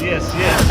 Yes yes.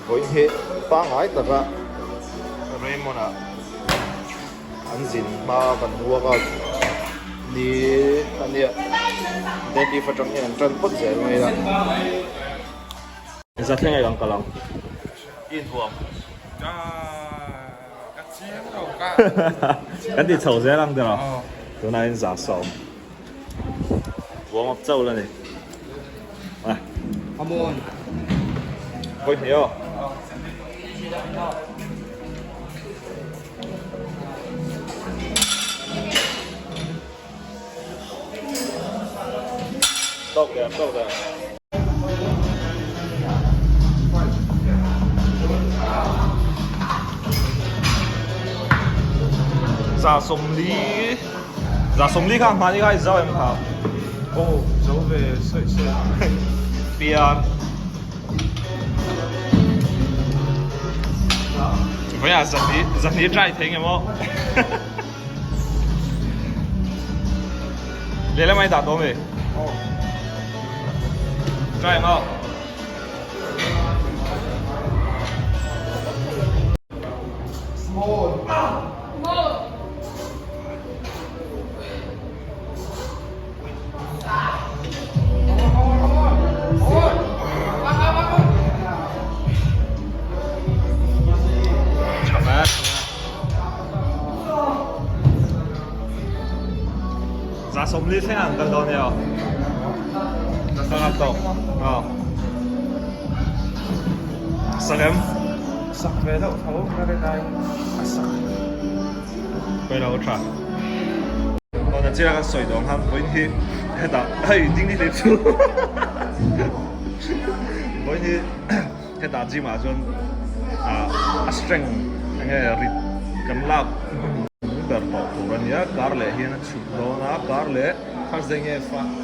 Vawiin hi pangngai taka Raymond ah an zin hma kan workout ni a nia deadlift atang hian an tan phawt zel mai a. Za thleng ang kal ang i inhuam. Kan ti chho zel ang tiraw tunah in za sawm. Warm up chauh la ni. Come on. Vawi hnih aw. Tawk der tawk der. Za sawmli Za sawmli kha hmani kha i zau em kha? Aw zo ve sawi sawi. Pian. Vawiah zahni zahni try thei nge maw? Lehlam ai dah tawh mi? Aw. Try ang aw. Small. Za 40 thleng ang kal dawn nia. Ka ngap tawh. Aw. Sak em? Sak ve deuh tho ka rin aiin a sak. Pawi lo tha. Tuna chiah kan sawi dawn khan vawiin hi hetah hei ding ni hlei chu vawiin hi hetah gym ah chuan ah a strength enge rit kan lak ber tawh tur a nia kar leh hian a chhuk dawn a kar leh Thursday nge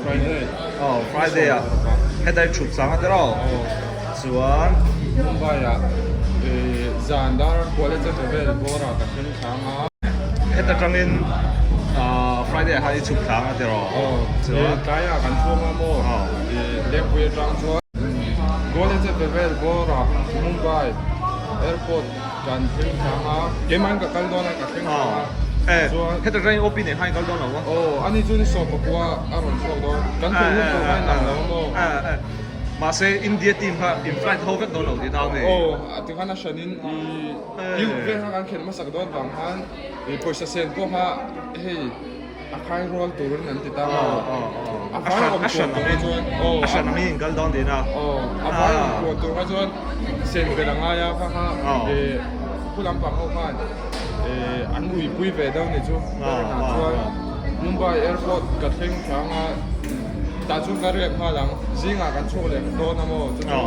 Friday aw Friday ah heta i chhuk chang a tiraw chuan Mumbai ah zan dar kual a che vel bawr ah ka thleng thlang a. Heta tangin Friday ah khan i chhuk thlang a tiraw aw chuan tlai ah kan chhung a maw Lengpui atang chuan kual a che vel bawr ah Mumbai airport kan thleng thlang a keimah in ka kal dawn a ka thleng thlang a chuan heta tangin OP nen khan i kal dawn lo maw aw ani chu ni sawm pakua a rawn chhuak dawn kan thawh hun tur kha inang lo a maw mahse India team kha in flight ho vek dawn lo tih nau nei aw tikhan a hran in i youth vel kha kan khelh hmasak dawn vang khan i pawisa sen pawh kha hei a khai rual turin an ti ta maw a vai awm kuah tur kha chuan aw a hran angin in kal dawn tihna aw a vai awm kuah tur kha chuan sen vel a ngai a kha kha e khu lampang ho khan e an uipui ve deuh ni chu chuan Mumbai airport ka thleng thlang a tah chuan ka riak nghal ang zingah kan chhuak leh dawn a maw chu chu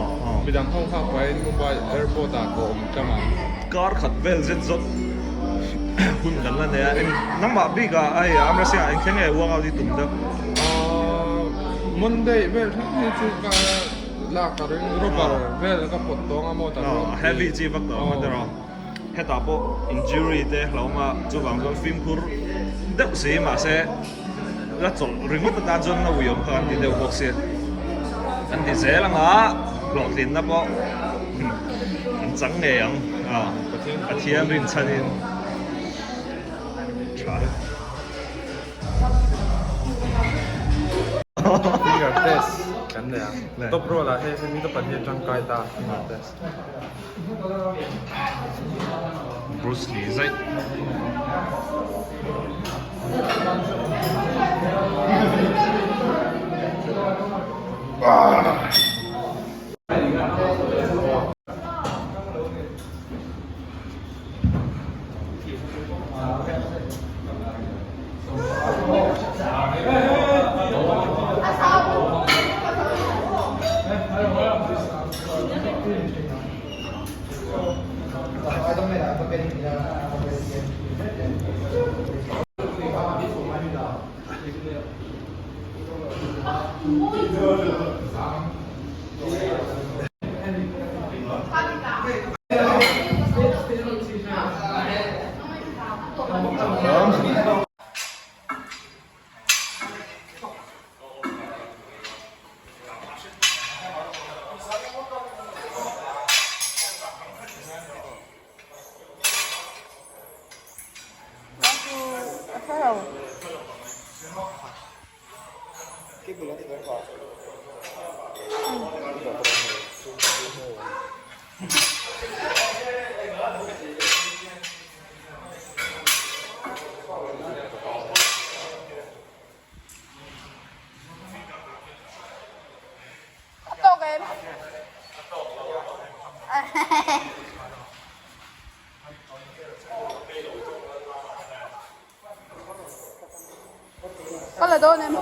midang ho nghak pahin Mumbai airport ah ka awm tlang ang. Kar khat vel zet zawt hun kan la nei a eng nangmah bik ah hei Amra Singh ah eng thleng nge workout hi tum deuh? Ahh Monday vel thleng hi chu ka lak ka ring rubber vel ka pawt tawng a maw ta chuan heavy chi vak tawh ang a tiraw hetah pawh injury te hlauhawm a chuvang chuan fimkhur deuh si mahse la chawlh ringawt atan chuan na ui awm kha kan ti deuh bawk sia kan ti zel anga hlawhtlinna pawh kan chang ngei ang a Pathian rinchhanin tha Finger test kan nei ang top roll ah hei hemi te pahnih atang kai ta finger test. Bruce Lee zaih. Ka la dawn em?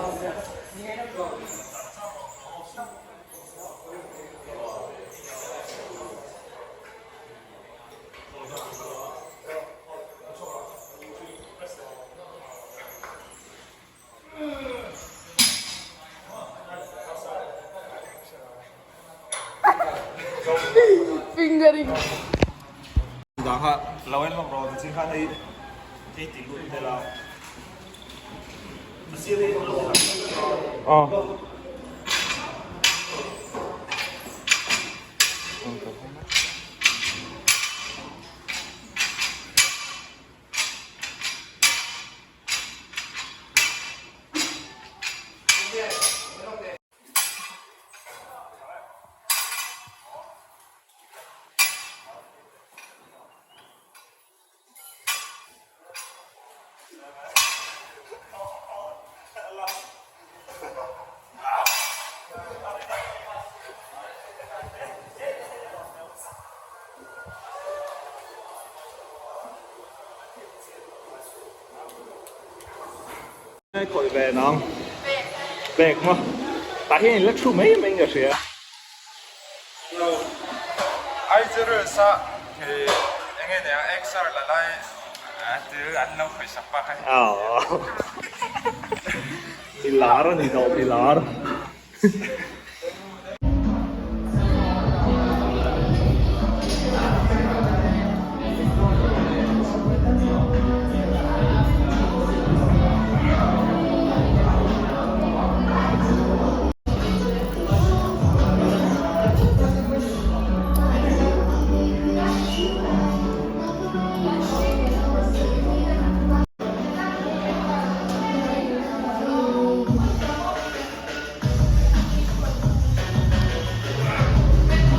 Fingering. Dang kha lo en lawk rawh nichin khan hei hei ti lut vel a. A sir hi Aw. Khawih ve nang pek maw tah hian in la thu mai mai in ka hria. Aizawl ah enge nia XR la lai thil an lo khawih sak bak a ni. I lar a ni tawh i lar.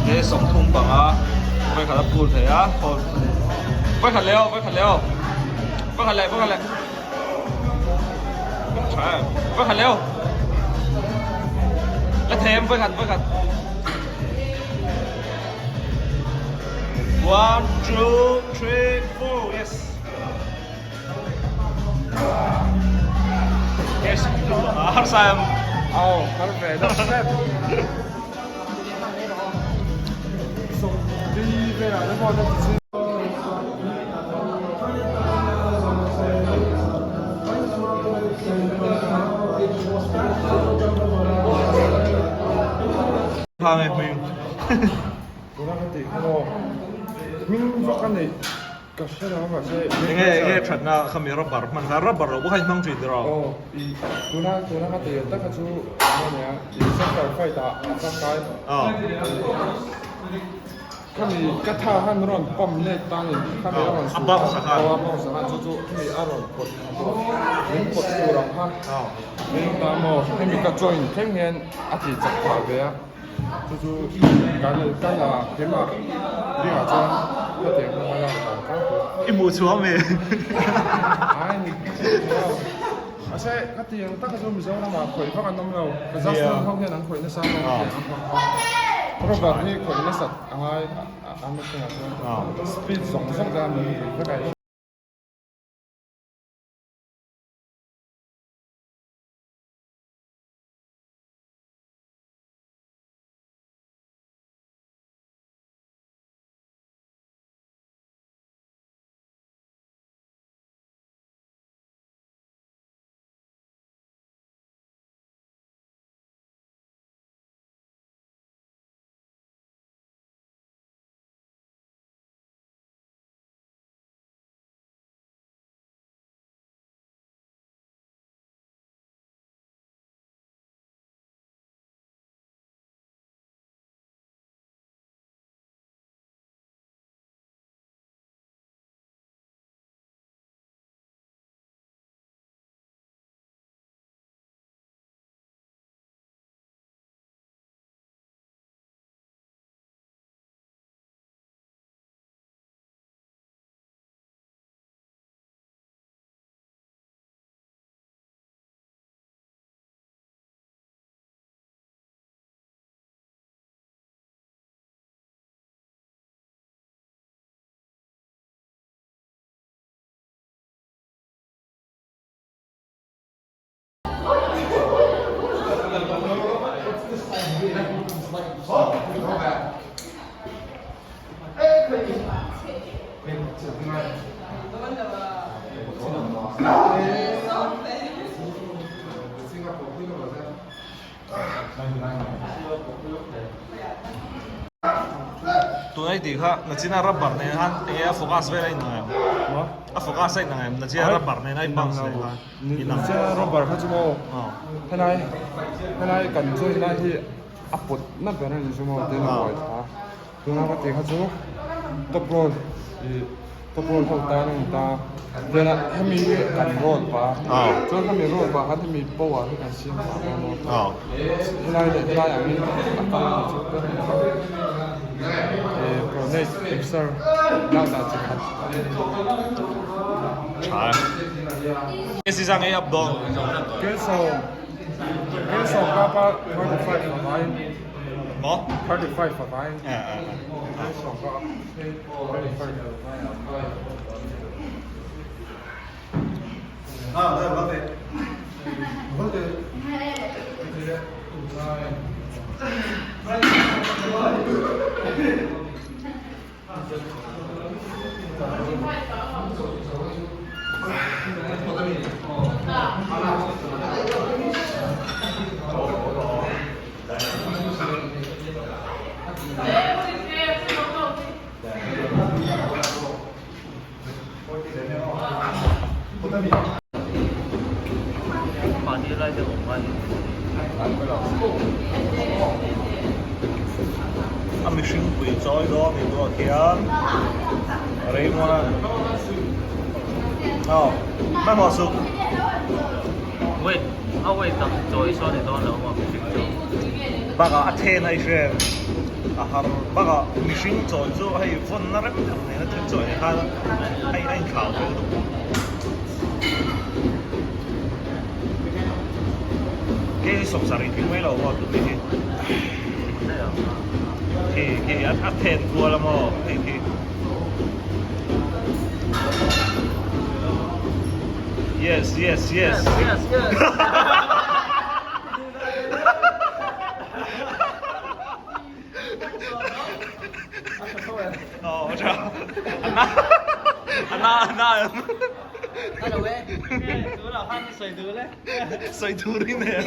He 35 vawikhat a pool thei a vawikhat leh aw vawikhat leh aw vawikhat leh vawikhat leh tha em vawikhat leh aw la thei em vawikhat vawikhat 1 2 3 4 yes. Harsa em? Aw, har ve deuh hrep. Sawmli velah te pawh la ti chin. Tha nge hming? Tuna ka tih kha maw? Hming vak a neih. Ka hre lo mahse Enge enge thatna khami rubber hman kha rubber lo bawk a hmang thin tiraw? Aw i tuna tuna ka tih tak kha chu enge nia i center fight ah a tangkai Aw khami ka tha khan rawn pump let tan in khami a rawn A bounce a khan aw a bounce a khan chu chu khami a rawn pawt min pawt tur ang kha Aw heng ta maw hemi ka join thleng hian a ti chak phah ve a. Chu chu kan kan a keimah ringah chuan ka tiang hmang a lak dan tlangpui. I hmuh chhuah ami? Ai ni Mahse ka tiang taka chu Mizoramah khawih vak an awm lo. Kazakhstan ho hian an khawih nasa a tiang an hmang kha. Rubber hi khawih nasat a ngai a machine ah chuan speed zawng zawng te a min vek a. Tuna i tih kha nachina rubber nen khan enge a focus vel a inang em? A focus a inang em? Nachina rubber nen a in bounce leh khan inang. Nachina rubber kha chu maw helai helai kan join lai hi a pawt na ber a ni chu maw tin a buai thla. Tuna ka tih kha chu top roll ih top roll ho tan a ni ta tian a hemi hi kan roll pah a chuan hemi roll pah khan hemi power hi kan siam pah dawn a helai leh helai angin a kal a ni chu ih pronate exer lak dan chi khat. Tha e. Ke si zang ei up dawn. Kelsawm Kelsawm kapa 35 avaiin. Maw? 35 a vai. Eh eh eh. A mihring pui chawi dawn ni duah khian rei muan a aw hmanhmawh suh. Wait a wait tak chawi sawn ni dawn lo maw mihring chu. Bakah a then a i hre a har bakah mihring chawi chu hei vawnna rem rem nena thil chawi nei khan a a inthlau ve lutuk. Kei hi sawmsarih tling mai lo maw tumi hi khi khi a then kual a maw hei khi yes yes yes yes yes Aw a tha a na a na a na em Hello e tunah khan i sawi duh le sawi tur i nei em.